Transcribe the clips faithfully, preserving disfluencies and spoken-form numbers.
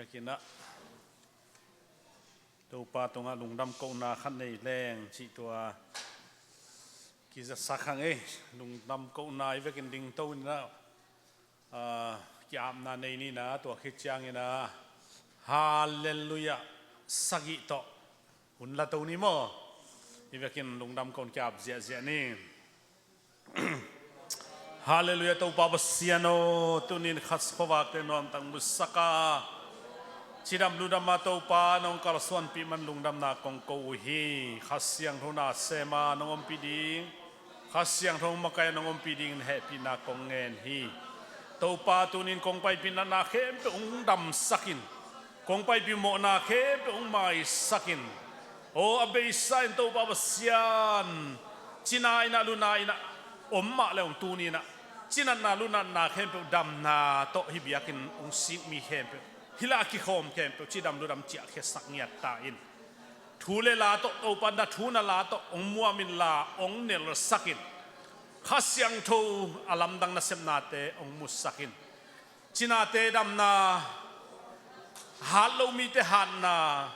Biakinn ah Topa tungah lungdam kohna khat nei leng cih tua kizatsak hang ei. Lungdam kohna i vekin dingto in ah, ah, ki-apna nei ni in ah, tua khit ciangin ah Halleluiah sagih tawh hun la to ni maw? I vekin lungdam kohna ki-ap ziahziah ni. Halleluiah, Topa Pasian aw, tuni in khat khuavakte nuamtak musak a, cidam ludam a Topa nong kalsuanpih man lungdamna kong ko uh hi. Kha Siangtho na sem a nong ompih ding, Kha Siangtho makaih a nong ompih dingin hehpihna kong ngen hi. Topa tuni in kong paipih natna khempeuh hong damsak in, kong paipih mawhna khempeuh hong maisak in. Aw, a beisa in Topa Pasian, cina in ah luna in ah om mah le hong tuni in ah cinatna lunatna khempeuh damna tawh hih biakinn hong sik mi khempeuh, hih lai a kikhawm khempeuh cidam ludam ciahkhiasak ngiat ta in. Thu le la tawh Topa na thu na la tawh hong muam inla hong nelsak in. Kha Siangtho a lamdang nasepnate hong musak in. Cinate damna, hat lo mite hatna,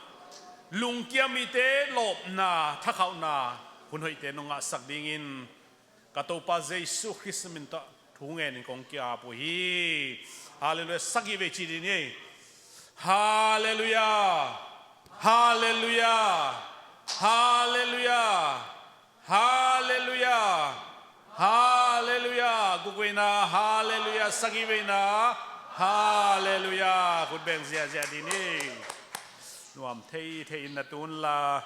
lungkia mite lawpna, thakhauhna, hun hoihte nong ngahsak dingin ka Topa Jesu Khrist min tawh thu ngenin kong ki-ap uh hi. Halleluiah, sagih vei ci ding hi. Halleluiah. Halleluiah. Halleluiah. Halleluiah. Halleluiah. Guk veina Halleluiah, sagih veina Halleluiah. Khut beng ziahziah ding hi. Nuam theithei in na tun la,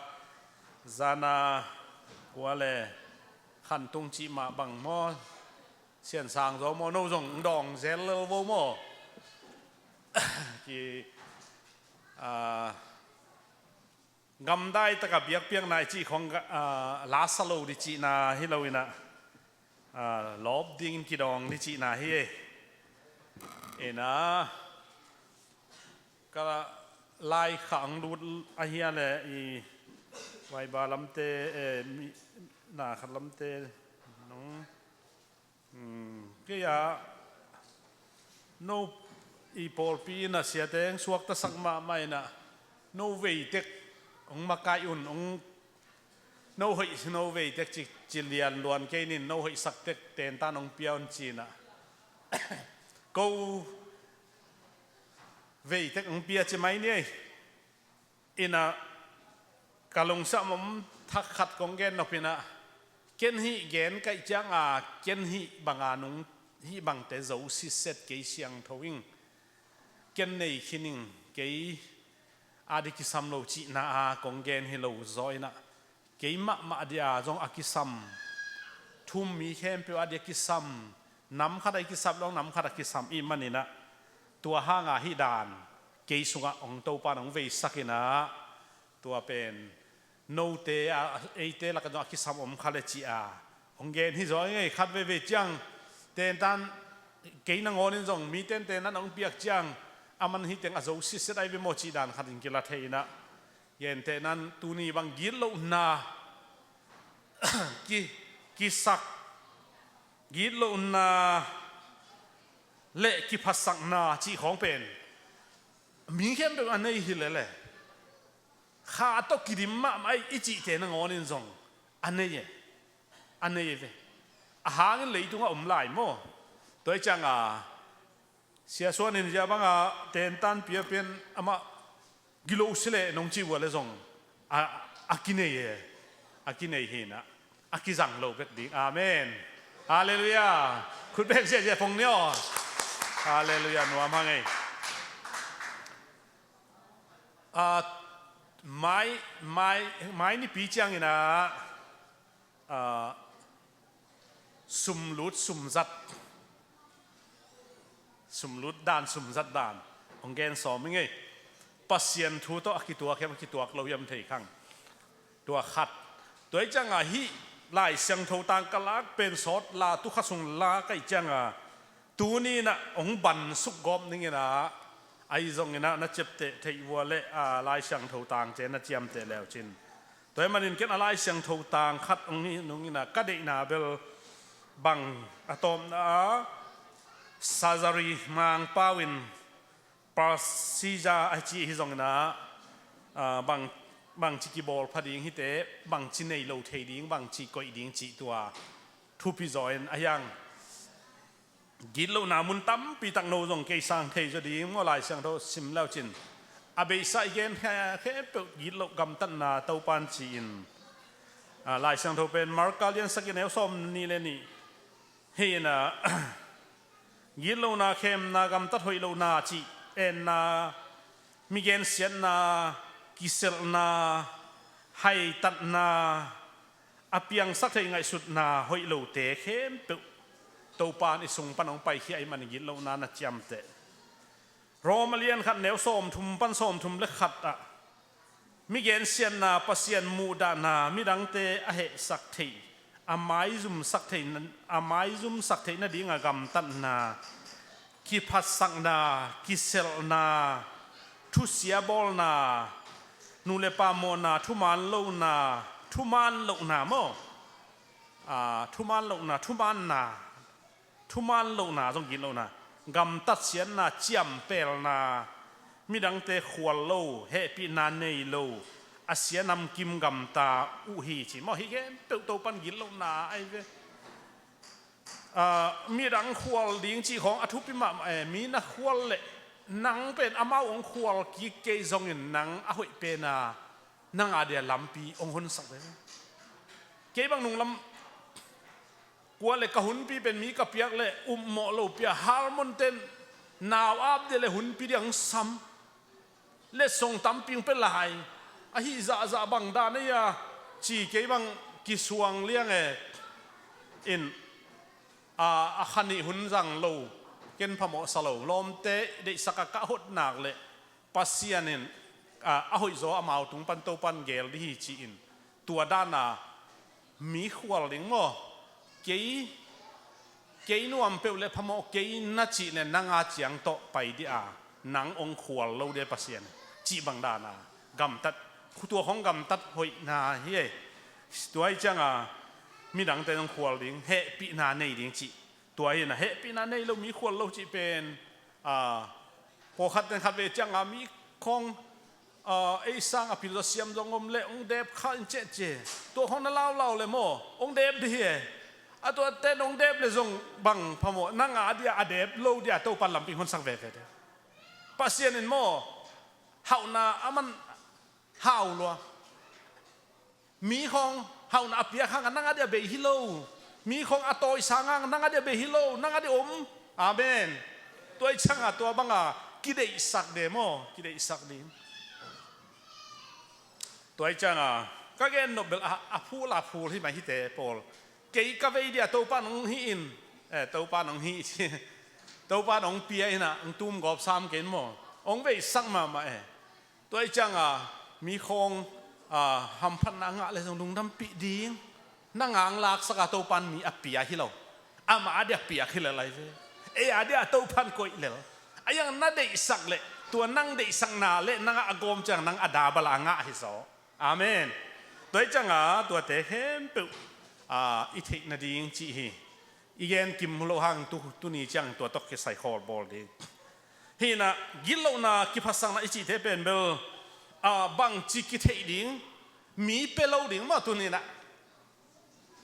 zana kua le khantung cih mah bang maw? Siansang zaw maw, no zong dawng zel lo vo maw? Ki, ah, gamdai taka biakpiakna i cih khong, ah, lasa lo di cihna hi lo in ah, ah, lawp dingin kidawng di cihna hi. In ah, ka lai khah ang lut ahia le i vaiba lamte, eh, mi, na khat lamte nong, hmm, kei a no i pawlpi in a siate hong suaktasak mahmah in ah, no veitek hong makaih un, hong no hoih, no veitek ci, ci lianluan kei nin, no hoihsak tek tentan hong pia un ci in ah, ko veitek hong pia ci mai ni ei. In ah ka lungsim om thak khat kong gen nop in ah, ken hih gen kaih cianga ken hih banga nung, hih bangte zo sitset kei siangtho ing, ken nei khin ing, kei a di kisam lo cihna a kong gen hi lo zaw in ah, kei mahmah dia zong a kisam, thu um mi khempeuh a dia kisam, nam khat a i kisap lo, nam khat a kisam i hih manin ah, tua hanga hih dan kei sungah hong Topa in hong veisak in ah, tua pen note a, eite lakah zong a kisam om kha le ci a hong gen hi zaw ing ei. Khat veivei ciang tentan kei nangawn in zong mi tentenan hong piak ciang, aman hih teng a zo sitset ai ve maw cih dan khat in kila thei in ah, gentehnan tuni bang gitlohna ki, kisak, gitlohna le kiphasakna cih khawng pen mi khempeuh a nei hi lele, kha tawh kidim mahmah i cihte nangawn in zong a nei e. A nei e ve. A hangin leitungah om lai maw? Tua i cianga Sia Suan in zia banga tentan pia pen amah gilo si leh nong cih uh a le zong a, a kinei e. A kinei hi in ah, a kizang lo bek ding. Amen. Halleluiah. Khut beng ziahziah phong ni aw. Halleluiah, nuam hang ei. Ah, mai, mai, mai nipi ciangin ah, ah, sumlut sumzat, sumlut dan sumzat dan hong gen sawm ing ei. Pasian thu tawh a kituak hiam, a kituak lo hiam thei khang. Tua khat. Tua i cianga hih Lai Siangtho tang ka lak pen sawt la, tu kha sung la ka i cianga, tuni in ah hong bansuk gawp ning in ah, ahi zongin ah na ciapteh theih uh a le, a, Lai Siangtho tangte na ciamteh leucin. Tua ahih manin ken a Lai Siangtho tang khat hong hih nung in ah ka deihna bel bang a tawpna ah, Sazari Mangpau in Procedure a ci hi zongin ah, ah, bang, bangci kibawl pha ding hite, bangci nei lo thei ding, bangci koih ding cih tua thupi zaw in a hiang. Gitlohna mun tampi tak no zong kei sang thei zaw ding maw, Lai Siangtho sim leucin. A beisa i gen khe, khempeuh gitloh gamtatna Topan ci-in. Ah, Lai Siangtho pen Marka liansak in neu sawm nih le nih. Hi in ah, gitlohna, khemna, gamtat hoih lohna cih enna, mi gensiatna, kiselhna, haitatna, a piangsak theih ngaihsutna hoih lote khempeuh Topan i sung pan hong paikhia ahih manin gitlohna na ciamteh. Rom a lian khat neu sawmthum pan sawmthum le khat ah, mi gensiatna, Pasian muhdahna, midangte a hehsak theih, a maizumsak theih, a maizumsak theih nadinga gamtatna, kiphatsakna, kiselhna, thusia bawlna, nu le pa mawhna, thuman lohna, thuman lohna maw? Ah, thuman lohna, thumanna, thuman lohna zong gitlohna, gamtat siatna, ciampelna, midangte khual lo, hehpihna nei lo, a sia namkim gamta uh hi ci maw. Hih khempeuh Topan gitlohna ahi ve. Ah, midang khual ding cih khawng a thupi mahmah e. Mi na khual leh nang pen amau hong khual kik kei zongin nang a hoih pena nang a dia lampi hong honsak ve. Kei bang nunglam kua le ka hunpi pen mi ka piak le upmawh lo pia, harmon ten nau ap dia le hunpi dia hong sam. Letsong tampi hong pia lai. Ahi zahzah bang dan ei a ci kei bang kisuang liang e. In, a, a kha nih hun zang lo, ken phamawh sa lo. Lawmte deihsak a ka hot nak le Pasian in, a, a hoihzaw amau tung pan Topan geel dih hi ci-in. Tua dana mi khual ding maw? Kei, kei nuam peuh le phamawh kei na cih le nang a ciang tawh pai dih a, nang hong khual lo dih Pasian cih bang dana gamtat, tua khawng gamtat hoihna hi e. Tua hi cianga midangte hong khual ding, hehpihna nei ding cih. Tua hi na hehpihna nei lo mi khual lo cih pen, a, pawlkhat ten khat ve cianga mi khawng, a, ei sang a pilzaw siam zong om le hong dep kha in ceh cia. Tua khawng na laulau le maw, hong dep dih hi e. A tua ten hong dep le zong bang phamawh, nang a dia a dep lo dia Topan lampi honsak veve dih. Pasian in maw, hauhna a man hau lua. Mi khawng hauhna a piak hanga nang a dia bei hi lo. Mi khawng a tawisang hanga nang a dia bei hi lo, nang a dia om. Amen. Tua hi cianga tua banga kideihsak de maw, kideihsak ding. Tua hi cianga ka gen nop bel a, a phul a phul hi mai hite pawl. Kei ka vei dia Topan hong hih in, eh, Topan hong hih ci. Topan hong pia in ah hong tum gawp sam kei in maw. Hong veisak mahmah e. Tua hi cianga mi khawng, a, hamphatna ngah le zong lungdampih ding. Nang a hong laksak a Topan mi a pia hi lo. Amah a dia piak hi lel ahi ve. Ei a dia Topan koih lel. A hiang na deihsak le tua nang deihsakna le nang a gawm ciang nang a dabal a ngah hi zaw. Amen. Tua hi cianga tuate khempeuh, a, i theih nading cih hi. I gen kim lo hang tu, tuni ciang tua tawh kisai khawl bawl ding. Hi in ah gitlohna, kiphatsakna i cihte pen bel, a, bangci kitheih ding, mi pia lo ding maw tuni in ah.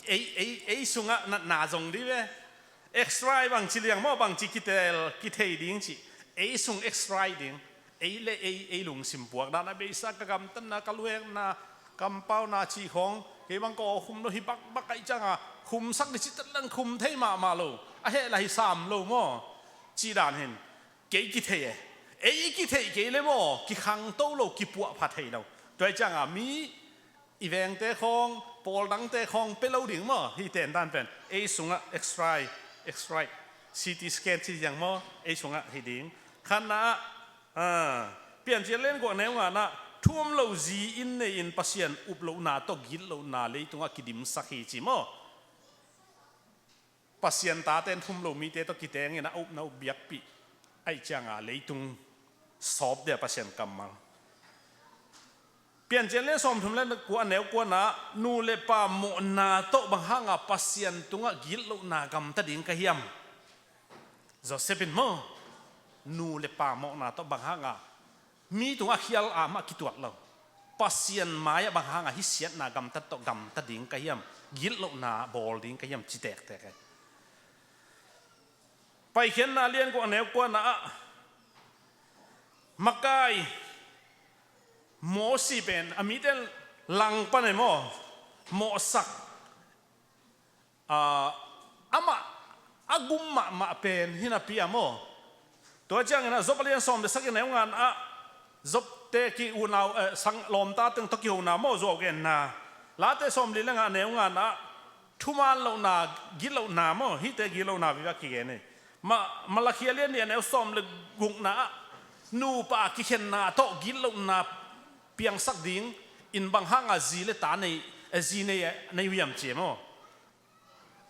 Ei, ei, ei sungah natna zong dih ve. X-ray bangci liang maw, bangci kiteel, kithei ding cih. Ei sung X-ray ding. Ei le ei, ei lungsim puak dan a beisa, ka gamtatna, ka luhekna, kampauna cih khawng. Kei bang ka aw khum lo hi bakbak ahih cianga khumsak dih cih tat leng khum thei mahmah lo. A heh lah hi sam lo maw. Cih dan hin. Kei kithei e. Ei i kithei kei le maw, kikhangto lo, kipuahpha thei lo. Tua hi cianga mi i vengte khawng, pawl dangte khawng pia lo ding maw, hih tentan pen. Ei sungah X-ray, X-ray, C T scan ci ciang maw, ei sungah hi ding. Khatna ah, a, Piancil lian kua neu ngana, thu om lo zi inn nei-in Pasian up lohna tawh gitlohna leitungah kidimsak hi ci maw. Pasian tate in thu om lo mite tawh kitengin a upna up biakpih. Ahih cianga leitung sawp dia Pasian kammal. Piancil lian sawmthum le kua neu kuana, nu le pa mawhna tawh bang hanga Pasian tungah gitlohna gamta ding ka hiam? Joseph in maw. Nu le pa mawhna tawh bang hanga mi tungah khial a mah kituat lo. Pasian mai-ah bang hanga hih siatna gamtat tawh gamta ding ka hiam, gitlohna bawl ding ka hiam ci tektek e. Paikhiatna lian kua neu kuana ah makai Mosi pen a mite langpan e maw, mawhsak, a, amah a gum mahmah pen hinapi a maw. Tua ciangin ah Job a lian sawm le sagih neu ngana ah Job te ki unau, eh, sang lawmta teng tawh kihona maw, zuau genna. Late sawm li le nga neu ngana ah thuman lohna, gitlohna maw, hihte gitlohna vive a kigen hi. Ma, Malakhi a lian nih a neu sawm le gukna ah nupa kikhenna tawh gitlohna piangsak ding in bang hanga zi le ta nei, eh, zi nei, eh, nei uh hiam ci e maw.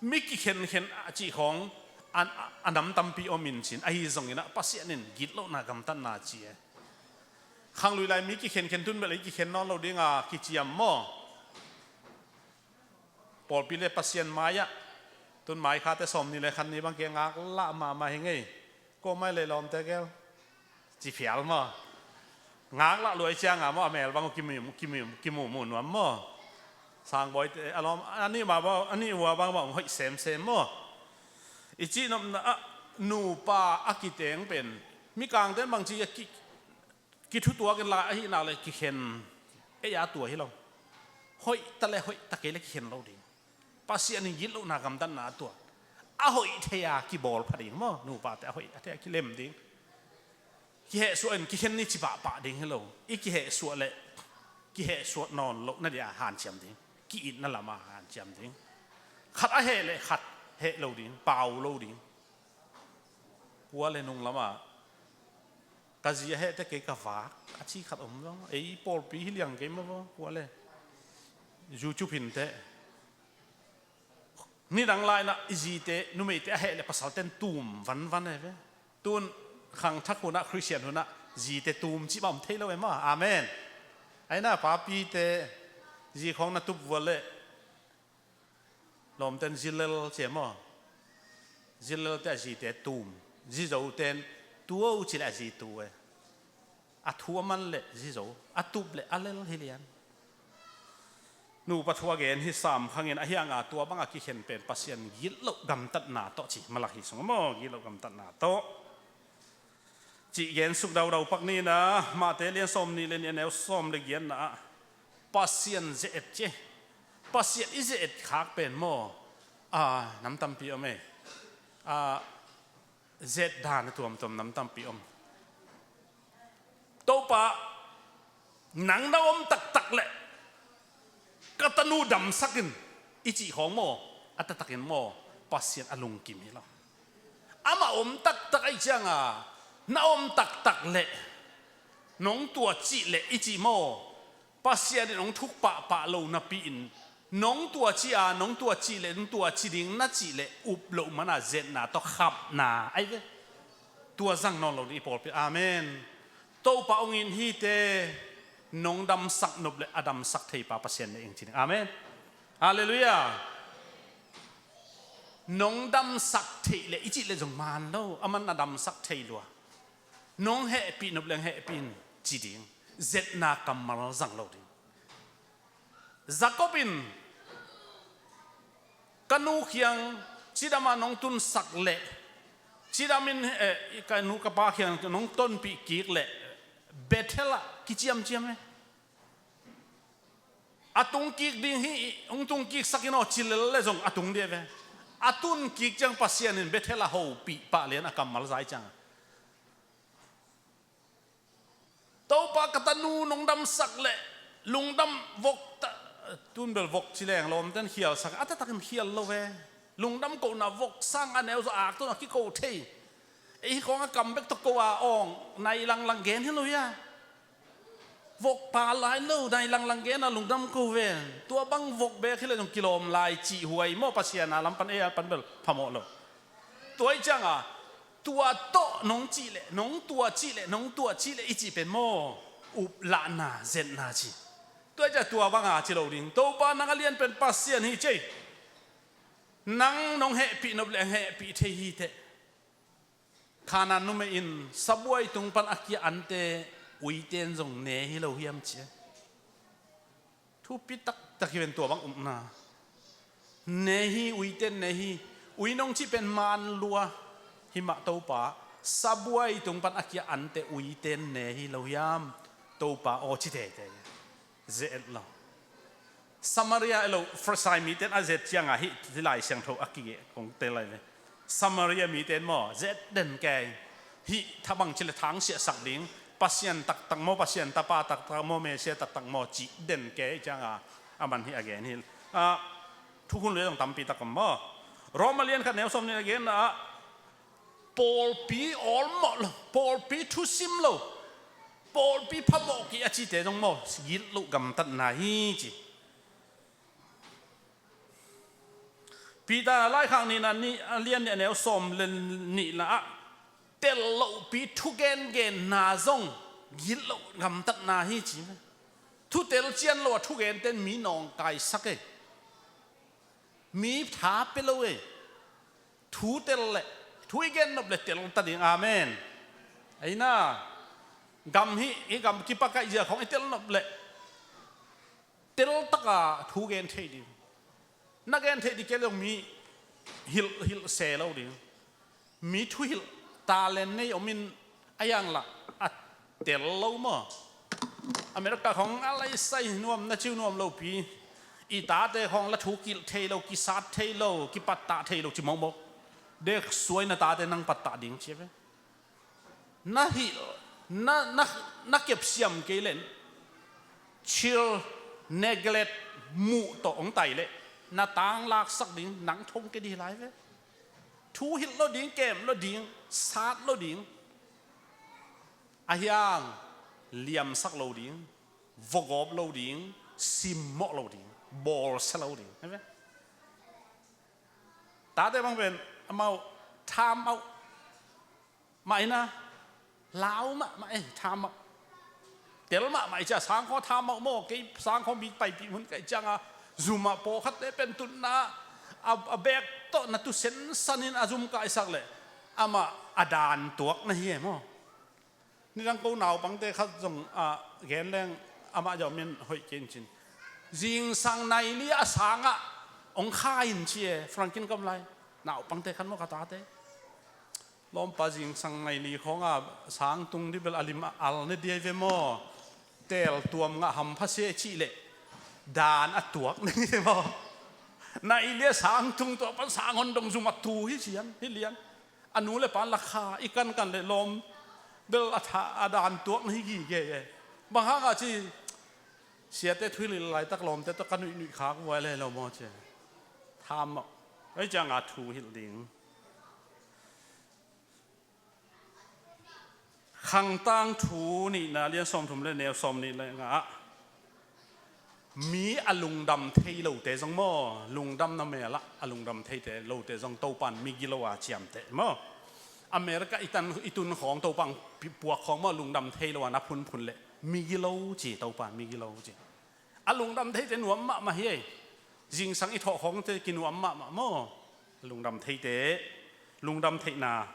Mi kikhenkhen a cih khawng a, a nam tampi om in cin, ahi zongin ah Pasian in gitlohna gamtatna ci e. Khanglui lai mi kikhenkhen tun bel i kikhen nawn lo dinga kiciam maw. Pawlpi le Pasian mai-ah tun mai khate sawm ni le khat ni bang kia ngaklah mahmah hi ngei. Ko mai le lawmte gel ci phial maw. Ngaklah luai cianga maw a mel bang uh kimu, kimu, kimumu nuam maw. Sangbawite a lawm a nih ma bang, a nih ua bang bang hoih semsem maw. I cihnopna ah nupa a kiteng pen mikangten bangci a ki, kithutuak in lai ahihna le kikhen ei a tua hi lo. Hoih ta le hoih ta kei le kikhen lo ding. Pasian in gitlohna gamtatna a tua. A hoih thei a kibawl pha ding maw, nupate a hoih a thei a kilem ding. Kihehsuah in kikhen ni ci pahpah ding hi lo. I kihehsuah le kihehsuah nawn loh na dia hanciam ding. Ki-itna lama hanciam ding. Khat a heh le khat heh lo ding, pau lo ding. Kua le nung lama ka zi a hehte kei ka vak a ci khat om lo. Ei pawlpi hi liang kei maw, kua le YouTube hinte. Nidang lainah i zite, numeite a heh le pasalten tum vanvan e ve. Tun khangthak hunah, Khristian hunah zite tum cih mah om thei lo e maw. Amen. Aina papite zi khawng na tup vua le lawmten zilel ci e maw. Zilelte a zite tum. Zizoten tuo ci le a zi tu e. A thu a man le zizo, a tup le a lel hi lian. Nupa thu a gen hi sam khangin a hianga tua banga kikhen pen Pasian gitloh gamtatna tawh ci, Malakhi sung maw, gitloh gamtatna tawh. Cih gen suk daudau pak nina, Mate lian sawm nih le nih a neu sawm le giatna ah Pasian ze-et ci. Pasian i ze-et khak pen maw, a, nam tampi om e. A, zet dan a tuamtuam nam tampi om. Topa, nang na om taktak leh ka tanu damsak in i cih khawng maw, a taktakin maw, Pasian a lungkim hi lo. Amah om taktak ahih cianga na om taktak leh nong tua cih leh i cih maw, Pasian in hong thuk pahpah lo napi-in nong tua ci a, nong tua cih leh, nong tua ci ding na cih leh up loh mana zetna tawh khapna ahi ve. Tua zang nawn lo ding i pawlpi. Amen. Topa hong in hite, nong damsak nop leh a damsak theipa Pasian ne ing ci ding. Amen. Halleluiah. Nong damsak theih leh i cih leh zong man lo, aman a damsak thei lua. Nong hehpih nop leng hehpih in ci ding. Zetna kammal zang lo ding. Jacob in ka nu kiang cidama nong tunsak leh, cidamin, eh, ka nu ka pa kiang nong tonpih kik leh Bethel ah kiciamciam e. A tung kik ding hi, hong tung kik sakin aw ci lel le zong a tung dih ve. A tun kik ciang Pasian in Bethel a hopih pah lian a kammal zai ciang. Topa ka tanu nong damsak leh lungdam vok ta, tun bel vok ci leng lawmten khialsak a taktakin khial lo ve. Lungdam kohna vok sang a neu zaw ak tun a kiko thei. Ei hi khawng a kam bek tawh ko a awng nai langlang gen hi lo hia. Vok pa lai lo, nai langlang gen a lungdam ko ven. Tua bang vok bek hi le zong kilawm lai cih huai maw, Pasian a lam pan ei a pan bel phamawh lo. Tua i cianga tua tawh nong cih leh, nong tua cih leh, nong tua cih leh i cih pen maw, uplahna zetna ci. Tua i cianga tua banga ci lo ding. Topa nang a lian pen Pasian hi cei. Nang nong hehpih nop leh hehpih thei hi teh. Khanaan numei in sabuai tung pan a kia ante uiten zong ne hi lo hiam ci a. Thupi taktak hi ven tua bang upna. Ne hi, uiten ne hi. Ui nong cih pen man lua. Hi mah Topa, sabuai tung pan a kia ante uiten ne hi lo hiam? Topa aw ci teitei. Ze et lo. Samaria elo Farisai miten a zet cianga hih Lai Siangtho a kigeh kong tel lai ve. Samaria miten maw, zet den kei. Hih thabang cile thang siahsak ding. Pasian taktak maw, Pasian tapa taktak maw, Mesia taktak maw, cih den kei cianga a man hih a gen hi. Ah, thukhun lui zong tampi tak om maw. Roma lian khat neu sawm nih a gen ah, pawlpi awlmawh lo, pawlpi thusim lo, pawlpi phamawh kei a cite zong maw, gitloh gamtatna hi ci. Peter laikhak nihna nih, a lian nih a neu sawm le nihna ah, tel lohpi thugengenna zong gitloh gamtatna hi ci. Thutel cian lo a thugenten mi nawngkaisak e. Mi tha pia lo e. Thu tel le, thu i gen nop le tel ta ding. Amen. Eina gam hih, hih gam kipakaih zia khong i tel nop le tel taka thu gen thei ding. Na gen thei ding kei le mi hilh, hilh se lo ding. Mi thuhilh talent nei om in a yang lah a tel lo maw? America khong a laisai nuam, na ciu nuam lopi. I tate khong la thu kilh thei lo, kisat thei lo, kipattah thei lo ci mawkmawk. Dek suai na tate nang pattah ding ci ve. Na hilh, na, na, na kepsiam kei len. Chill, neglect, muh tawh hong tai leh na tanglaksak ding, nang thong kei dih lai ve. Thu hilh lo ding, kem lo ding, sat lo ding. A hiang liamsak lo ding, vogawp lo ding, simmawh lo ding, bawlsia lo ding. Hai ve. Tate bang pen amau time out mah ina, lau mahmah ei, time out. Tel mahmah i cia sangkhaw time out maw, kei sangkhaw mi paipih hun kai cianga zum ah pawlkhatte pen tutna a, a bek tawh na tu sensan in a zum kaisak leh amah a dan tuak na hi e maw? Nidang ko naupangte khat zong a gen leng amah zong min hoih kei in cin. Zingsang nai li a sangah hong kha in ci e, Frankin kom lai. Naupangte khat maw ka tate. Lawmpa zingsang nai li khawng a sang tung dih bel a lim a al ne diai ve maw? Tel tuam ngah hampha se cih leh dan a tuak ne hi ve maw? Nai li a sang tung tua pan sang hon dong zum a tu hi cian, hi lian. A nu le pan lakha i kankan le lawm bel a tha, a dan tuak na hi gige e. Bang hanga ci, siate thuhilh laitak lawmte tawh ka nuihnuih khak vuai le lo maw ci. Time out. Ei cianga thu hilh ding. Khangtang thu nihna lian sawmthum le neu sawm nih le nga ah, mi a lungdam thei lote zong maw, lungdamna mel ah a lungdam theite lote zong Topan migilo a ciamteh maw? America i tan, i tun khawng Topan pi-, puak khawng maw, lungdam thei lo a na phunphun leh migilo ci, Topan migilo ci. A lungdam theite nuam mahmah hi ei. Zingsang i thawh khawngte kinuam mahmah maw? A lungdam theite, lungdam theihna.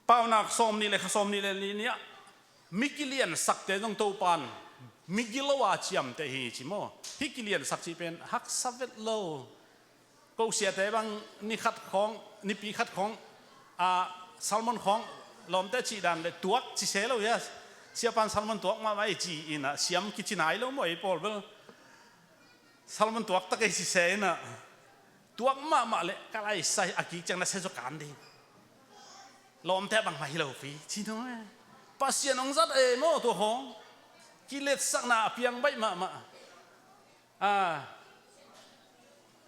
Paunak sawm nih le kha sawm nih le nih nih ah, mi kiliansakte zong Topan migilo a ciamteh hi ci maw? Hih kiliansak cih pen haksa vet lo. Ko siate bang ni khat khawng, nipi khat khawng, a, salmon khawng lawmte cih dan le tuak ci se lo hia. Siapan salmon tuak mahmah ei ci in a siam kici nai lo maw ei pawl bel. Salmon tuak tak ei ci se in a. Tuak mahmah le ka laisai a kik ciang na se zaw kan ding. Lawmte bangmah hi lopi ci no e. Pasian hong zat e maw tua hong. Kiletsakna a piang baih mahmah. A,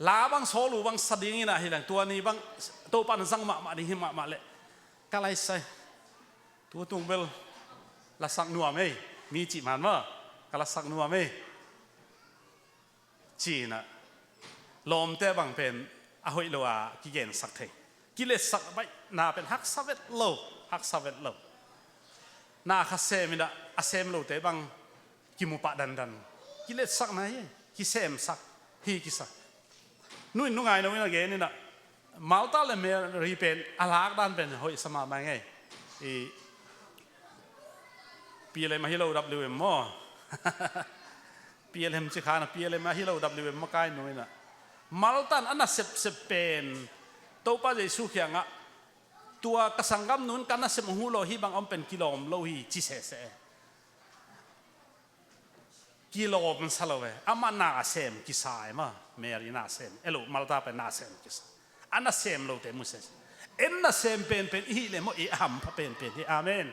la bang sawl uh bang sa ding in a hi leng tua ni bang Topan zang mahmah ding hi mahmah le. Ka laisai. Tutung bel lasak nuam ei. Mi cih man maw. Ka lasak nuam ei. Ci-in ah lawmte bang pen a hoih lo a kigensak thei. Kiletsak baihna pen haksa vet lo, haksa vet lo. Na kha sem in ah a sem lote bang kimu pah dandan. Kiletsakna hi, kisemsak hi kisa. Nu in nu ngai no in a gen in ah Martha le Mary pen a lakdan pen hoih sa mahmah ngei. I P L M ahi lo dap liu em maw? P L M ci khan a P L M ahi lo dap liu em makai nu inah. Martha in a nasepsep pen Topa Jesu kiangah tua ka sanggamnu in ka nasep hong huh lo hi bang om pen kilawm lo hi ci sese. Kilawm sa lo e. Amah nasem kisa e maw. Mary nasem. Elo Martha pen nasem kisa. A nasem lote mu sese. En nasem penpen i hih le maw i a hampha penpen hi. Amen.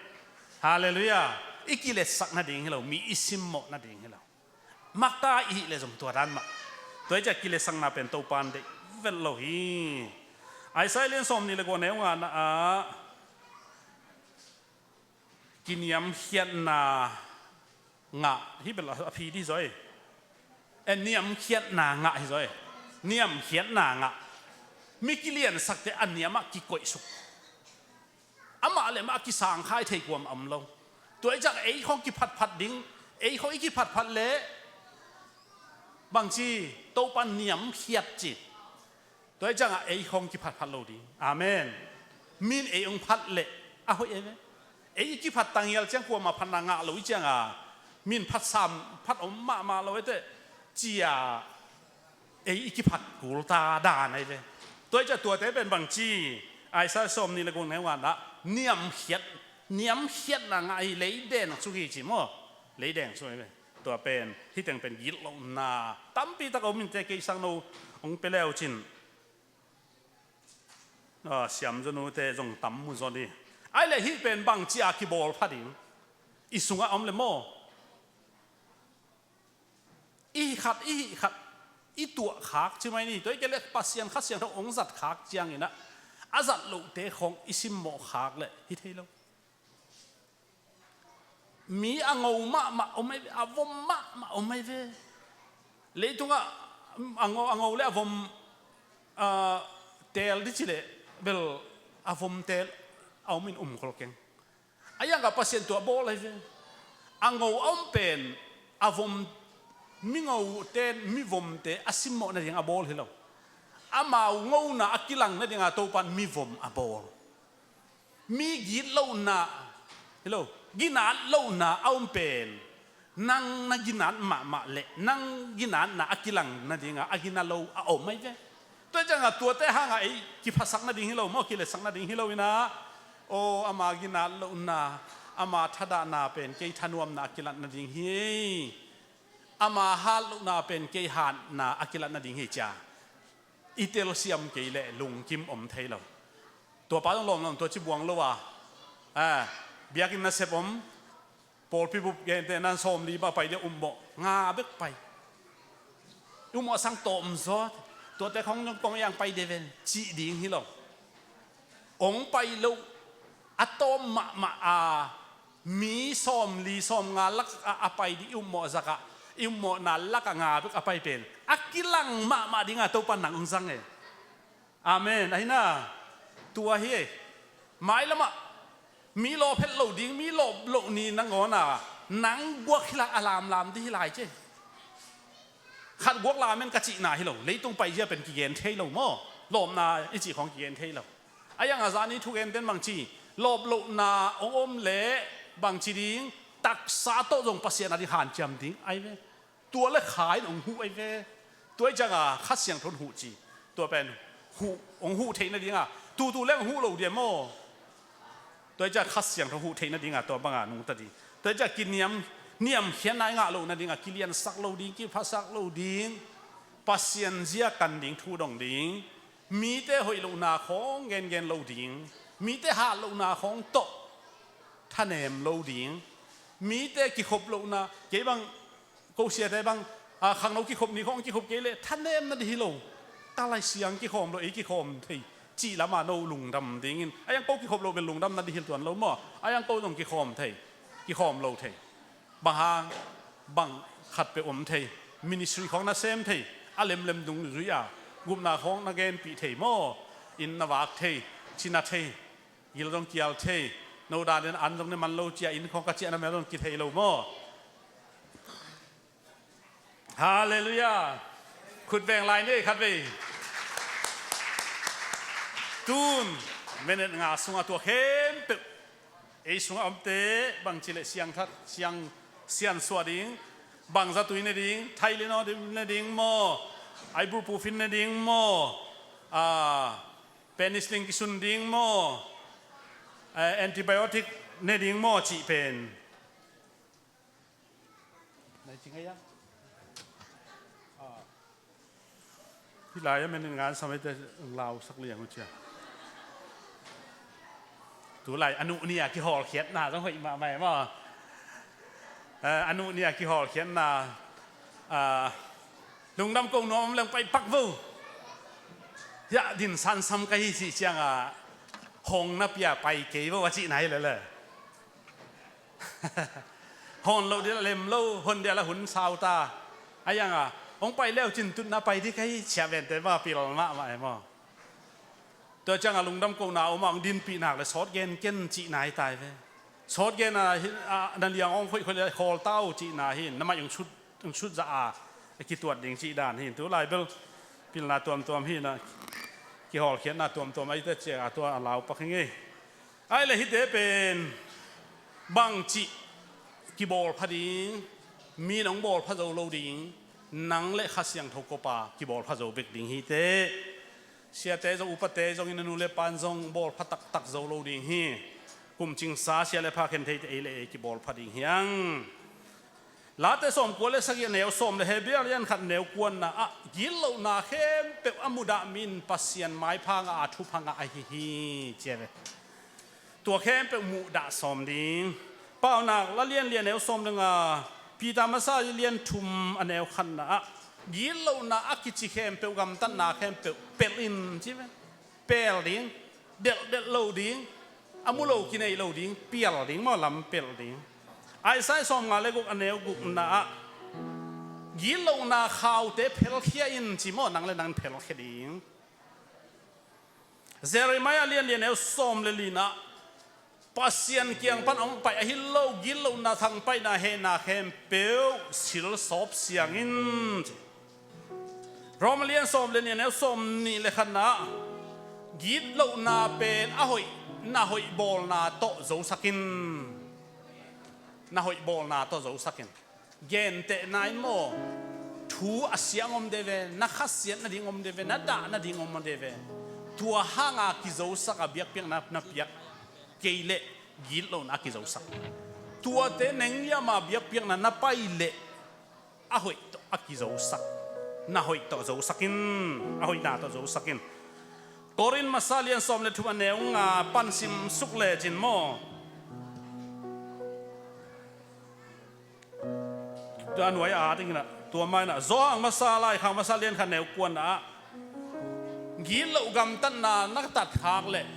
Halleluiah. I kiletsak nading hi lo. Mi i simmawh nading hi lo. Makai i hih le zong tua dan mah. Tua i ciah kiletsakna pen Topa in deih vet lo hi. Isaiah lian sawm nih le kua neu ngana ah kiniamkhiatna ngah hi bel a phi dih zaw e. E niamkhiatna ngah hi zaw e. Niamkhiatna ngah. Mi kiliansakte a niamah kikoihsuk. Amah le amah kisangkhai thei kuamah om lo. Tua i ciang ei khong kiphatphat ding. Ei khong i kiphatphat leh bangci Topa niamkhiat ci. Tua i ciangah ei khong kiphatphat lo ding. Amen. Min ei hong phat leh a hoih ei ve. Ei i kiphat tangial ciang kuamah phatna ngah lo i ciangah min phatsam phat om mahmah lo ei teh cia ei i kiphat kulta dan ei ve. Tua i ciah tuate pen bangci Isaiah sawm nih le guk neu ngana ah niamkhiat niamkhiatna ngah hi. Leideng suk hi ci maw? Leideng suk ei ve. Tua pen hiteng pen gitlohna tampi tak a om inte kei sangno hong pia leu cin. Siamzawnute zong tam mu zaw ni. Ai le hih pen bangci a kibawl pha ding i sungah om le maw? I hih khat i hih khat i tuah khak ci mai ni. Tua i kei le Pasian Kha Siangtho hong zat khak cianginah a zat lohte khawng i simmawh khak le hi thei lo. Mi a ngo mahmah om ai ve, a vom mahmah om ai ve. Leitungah a ngo, a ngo le a vom teel dih cileh bel a vom teel a om in um khol keng. A iangkah Pasian tua bawl ai ve. A ngo a om pen a vom, mi ngote in mi vomte a simmawh nading a bawl hi lo. Amau ngona a kilang nadinga Topa in mi vom a bawl. Mi gitlohna hi lo, ginat lohna a om pen nang na ginat mahmah le nang ginatna a kilang nadinga a gina lo a om ai ve. Tua ciangah tuate hangah ei kiphasak nading hi lo maw, kiletsak nading hi lo inah. Aw, ama ginat lohna, ama thadahna pen kei thanuamna a kilat nading hi. Ama hat lohna pen kei hatna a kilat nading hi cia i telsiam kei leh lungkim om thei lo. Tuapa zong lawmlawm tua ci buang lo a, biakinn nasep om, pawlpi bup gente nan sawmli bang a pai dia ummawh nga bek pai. Ummawh sang tawm zaw, tuate khong zong kong iang pai dia ven cih ding hi lo. Ong pai lo a tawm mahmah a mi sawmli sawmnga lakah a pai ding i ummawh zakah i ummawhna lakah nga bek a pai pen a kilang mahmah dinga Topa nang ong zang e. Amen. Ahina tua hi e. Mailamah mi lawphet lo ding, mi lawp loh ni nangawn a nang guak hi lai, a lamlam dih hi lai ce. Khat guak lamen ka cihna hi lo. Leitung paizia pen kigen thei lo maw? Lawpna i cih khawng kigen thei lo. A iang a zani thugenten bangci lawp lohna ong om leh bangci ding, taksa tawh zong Pasian a ding hanciam ding ai ve. Tua le kha in ong huh ai ve. Tua i cianga Kha Siangtho in huh ci. Tua pen huh, ong huh theih nadinga tutu le ong huh lo dia maw? Tua i cianga Kha Siangtho huh theih nadinga tua banga nungta ding. Tua i cianga kiniam, niamkhiatna i ngah loh nadinga kiliansak lo ding, kiphasak lo ding, Pasian zia kan ding, thu dong ding, mite hoih lohna khawng gengen lo ding, mite hat lohna khawng tawh thanem lo ding, mite kikhop lohna, kei bang ko siate bang, a, khangno kikhop ni khawng kikhop kei leh thanem nading hi lo. Ka lai siang kikhawm lo, ei kikhawm thei cih lama no lungdam dingin, a iang ko kikhop lo bel lungdam nading hi tuan lo maw? A iang ko zong kikhawm thei, kikhawm lo thei. Bang hang, bang khat peuh om thei. Ministry khawng na sem thei, a lemlem dungzui a gupna khawng na genpih thei maw? Inn na vak thei, ci na thei, gil zong kial thei. No dan in an zong ne man lo cia inn khawng ka ciahna mel zong kithei lo maw? Halleluiah. Khut veng lai ni khat vei. Tun minit nga sungah tua khempeuh ei sungah omte bangci le siangthat, siang, siansuah ding, bangzatui ne ding, Tylenol ne ding maw, aibur pufin ne ding maw, a, penicillin kisun ding maw, a, antibiotic ne ding maw cih pen. Nai cing ai a. Hih lai a menin ngan sam eite lausak liang uh cia. Tu lai a nuh nia kihawlkhiatna zong hoih mahmah e maw. Eh, a nuh nia kihawlkhiatna, ah, lungdam ko nuam om leng pai pak vo. Hiah din sansam ka hi cih ciangah hong na pia pai kei vo a cihna hi lele. Hon loh dia lem lo, hon dia la hun sau ta. A ianga hong pai leu cin tutna pai dih ka hi ciah vente ma pil mahmah e maw. Tua cianga lungdam kona om a hong dinpih nak le sawt gen ken cihna hi tai ve. Sawt gen a, a, na liang hong khoih khoih le khawl ta uh cihna hi. Na maih hong sut, hong sut zah a, a kituat ding cih dan hi. Tu lai bel pilna tuamtuam hi na, kihawlkhiatna tuamtuam a hite ciah a tua a lau pak hi ngei. Ai le hite pen bangcih kibawlpha ding, mi nong bawlpha zo lo ding, nang le Kha Siangtho kopa kibawlpha zo bek ding hite. Siate zong upate zongin a nu le pan zong bawlpha taktak zo lo ding hi. Kumcingsa sia le pha khen theite ei le ei kibawlpha ding hiang. Late sawmkua le sagih a neu sawm le Hebru a lian khat neu kuana ah gitlohna khempeuh a mudah mi in Pasian maipha ngah a thupha ngah ahi hi cia ve. Tua khempeuh muhdah sawm ding. Paunak la lian lian neu sawm le nga, Peter masa lian thum a neu khatna ah gitlohna a kici khempeuh, gamtatna khempeuh pelh in ci ve. Pel ding, delhdelh lo ding, a mu lo kinei lo ding, pial ding maw, lam pel ding. Isaiah sawmnga le guk a neu gukna ah gitlohna khaute phelkhia in ci maw, nang le nang phelkhia ding. Jeremiah lian lian neu sawm le lina, Pasian kiang pan a hong pai ahi lo gitlohna, thangpaihna, hehna khempeuh silsawp siang in ci. Rom lian sawm le nih a neu sawm nih le khatna, gitlohna pen a hoih, na hoih bawlna tawh zosak in. Na hoih bawlna tawh zosak in. Gentehna in maw, thu a siang om de ve, na khasiat nading om de ve, na dah nading om de ve. Tua hanga kizosak a biakpiakna na piak kei leh gitlohna a kizosak. Tuate nengliama biakpiakna na pai leh a hoih tawh a kizosak. Na hoih tawh zosak in, a hoihna tawh zosak in. Korin masa lian sawm le thum a neu nga pan simsuk lecin maw, tua a nuai a dingin ah, tua mainah Johan masa, laikhak masa lian khat neu kuana ah gitloh gamtatna na tatkhak leh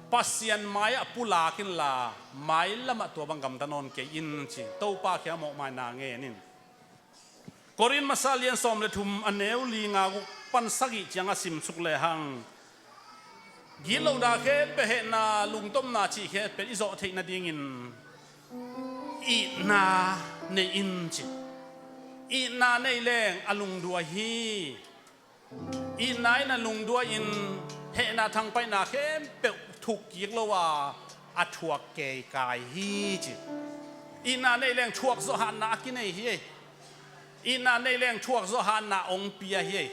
Pasian mai-ah pulak inla, mailamah tua bang gamta nawn kei in ci. Topa kiang mawhmaina ngen in. Korin masa lian sawm le thum a neu li nga guk pan sagih ciang a simsuk lehang, gitlohna khempeuh, hehna, lungtomna cih khempeuh i zawh theih nadingin itna nei in ci. Itna nei leng a lungduai hi. Itna in a lungduai in hehna, thangpaihna khempeuh thuk kik lo a, a thuak keikai hi ci. Itna nei leng thuak zawh hatna a kinei hi. Itna nei leng thuak zawh hatna hong pia hi.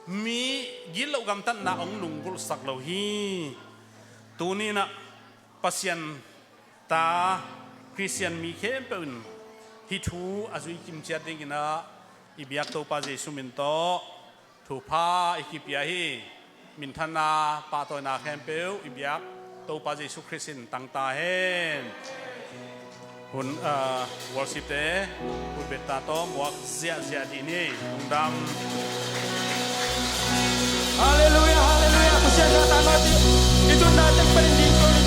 Mi gitloh gamtatna hong lunggulhsak lo hi. Tuni-in ah Pasian ta, Khristian mi khempeuh in hih thu a zui kimciat dingin ah i biak Topa Jesu min tawh thupha i kipia hi. Minthanna, pahtawina khempeuh i biak Topa Jesu Khrist in tang ta hen. Hun, ah, worship te hun betta tawh muak ziahziah dih ni. Lungdam. Halleluiah, halleluiah. Pasian ta ta nati. I tunna tek panin ding ko ni.